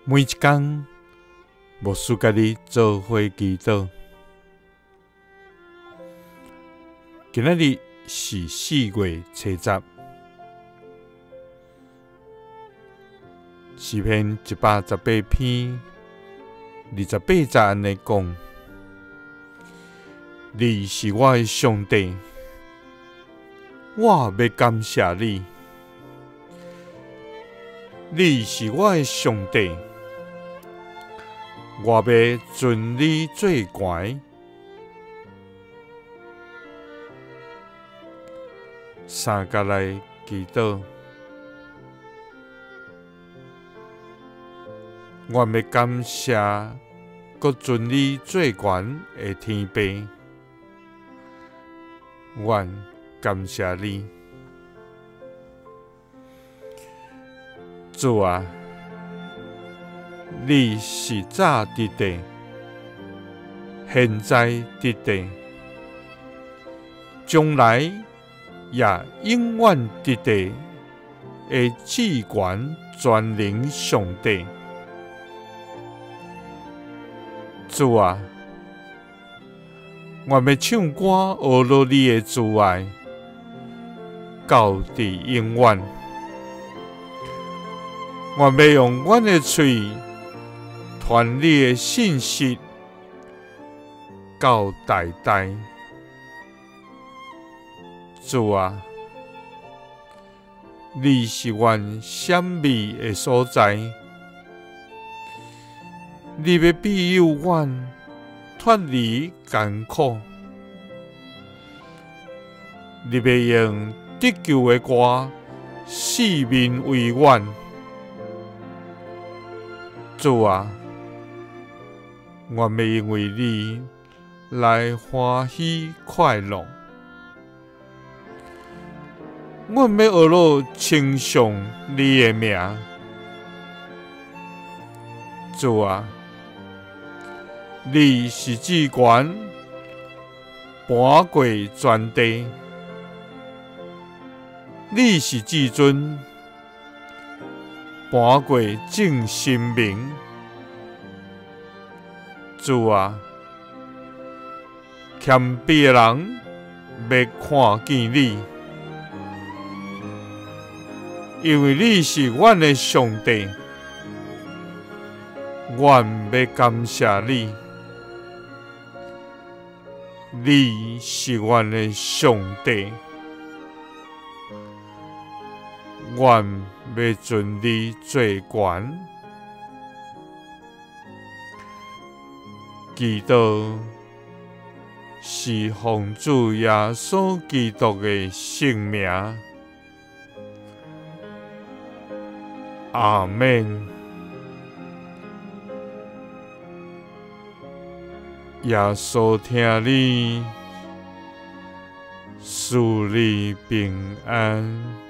每一工，牧师佮你做伙祈祷。今仔日是4月初10，诗篇118篇28节按呢讲：你是我的上帝，我欲感谢你。你是我的上帝，我欲尊你做悬。三角来祈祷，我欲感谢阁尊你做悬的天父，阮感谢你。主啊，你是早伫地，现在伫地，将来也永远伫地的至悬全能上帝。主啊，我欲唱歌学落你的慈爱，到伫永远。我欲用阮的喙传你的信实，到代代。主啊，你是阮闪避的所在，你欲庇佑阮脱离艰苦，你欲用得救的歌四面围阮。主啊，我欲因为你来欢喜快乐，阮欲学落称颂你的名。主啊，你是至悬，盘过全地，你是至尊，盘过众神明。主啊，谦卑的人欲看见你，因为你是阮的上帝，阮欲感谢你。你是阮的上帝，阮欲尊你做悬。祈祷是奉主耶稣基督的圣名。阿们。耶稣疼你，赐你平安。